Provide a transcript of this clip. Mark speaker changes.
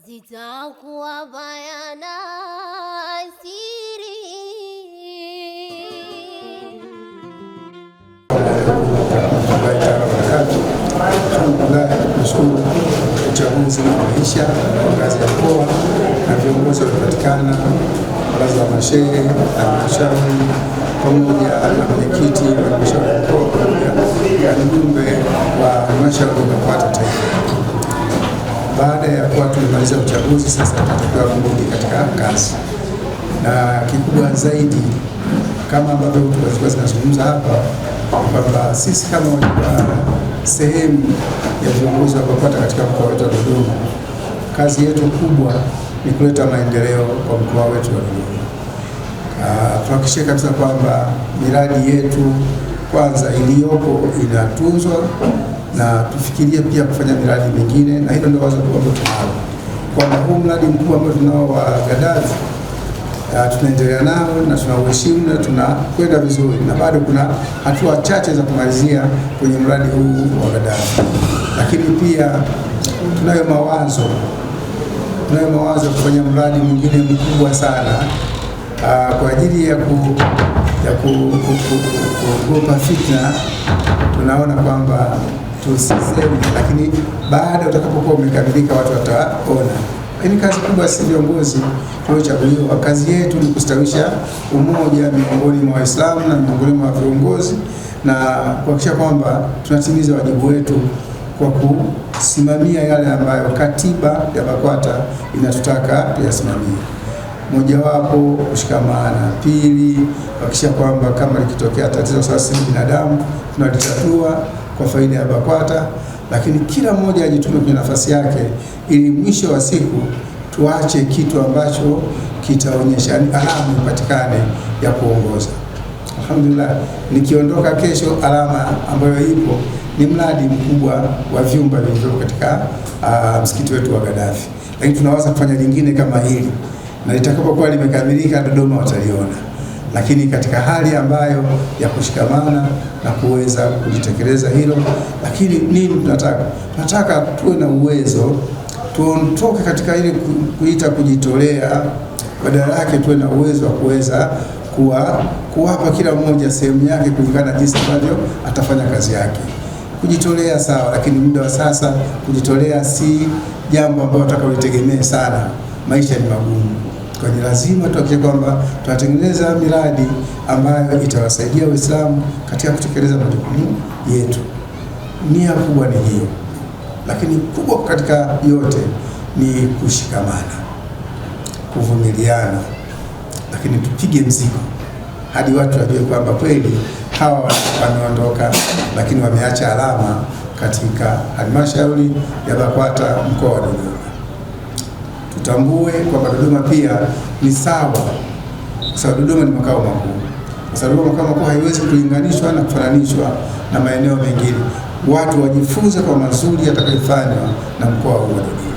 Speaker 1: Zitakuwa bayana siri.
Speaker 2: Alhamdulillah, tunashukuru uchaguzi umeisha kwa ngazi ya mkoa na viongozi waliopatikana, baraza la mashehe, halmashauri pamoja na mwenyekiti wa halmashauri ya mkoa pamoja na mjumbe wa halmashauri ya BAKWATA taifa. Baada ya kuwa tumemaliza uchaguzi, sasa tunatakiwa kurudi katika kazi, na kikubwa zaidi kama ambavyo hotuba zilikuwa zinazungumza hapa kwamba sisi kama sehemu ya viongozi wa BAKWATA katika mkoa wetu wa Dodoma, kazi yetu kubwa ni kuleta maendeleo kwa mkoa wetu wa Dodoma. Tuhakikishe kabisa kwamba miradi yetu kwanza iliyopo inatunzwa na tufikirie pia kufanya miradi mingine, na hilo ndio wazo kubwa ambalo tunalo kwamba huu mradi mkubwa ambao tunao wa Gaddafi tunaendelea nao na tunauheshimu na tunakwenda vizuri, na bado kuna hatua chache za kumalizia kwenye mradi huu wa Gaddafi, lakini pia tunayo mawazo ya kufanya mradi mwingine mkubwa sana kwa ajili ya kuogopa fitna. Tunaona kwamba tusiseme, lakini baada utakapokuwa umekamilika watu wataona. Lakini kazi kubwa, si viongozi tuliochaguliwa, kazi yetu ni kustawisha umoja miongoni mwa Waislamu na miongoni mwa viongozi na kuhakikisha kwamba tunatimiza wajibu wetu kwa kusimamia yale ambayo katiba ya BAKWATA inatutaka tuyasimamie. Mojawapo kushikamana, pili kuhakikisha kwamba kama likitokea tatizo, sasa sisi binadamu tunalitatua kwa faida ya BAKWATA, lakini kila mmoja ajitume kwenye nafasi yake, ili mwisho wa siku tuache kitu ambacho kitaonyesha, yani alama ipatikane ya kuongoza. Alhamdulillah, nikiondoka kesho, alama ambayo ipo ni mradi mkubwa wa vyumba vilivyopo katika msikiti wetu wa Gaddafi, lakini tunawaza kufanya lingine kama hili na litakapokuwa limekamilika Dodoma wataliona, lakini katika hali ambayo ya kushikamana na kuweza kulitekeleza hilo. Lakini nini tunataka? Tunataka tuwe na uwezo, tuondoke katika ile kuita kujitolea, badala yake tuwe na uwezo wa kuweza kuwapa kila mmoja sehemu yake kulingana na jinsi ambavyo atafanya kazi yake. Kujitolea sawa, lakini muda wa sasa kujitolea si jambo ambalo utakaolitegemee sana. Maisha ni magumu, kwa hiyo lazima tuhakikishe kwamba tunatengeneza miradi ambayo itawasaidia Waislamu katika kutekeleza majukumu yetu. Nia kubwa ni hiyo, lakini kubwa katika yote ni kushikamana, kuvumiliana, lakini tupige mzigo hadi watu wajue kwamba kweli hawa wameondoka, lakini wameacha alama katika halmashauri ya BAKWATA mkoa wa Dodoma. Tutambue kwamba Dodoma pia ni sawa, kwa sababu Dodoma ni makao makuu. Kwa sababu Dodoma makao makuu haiwezi kulinganishwa na kufananishwa na maeneo mengine. Watu wajifunze kwa mazuri yatakayofanywa na mkoa huu wa Dodoma.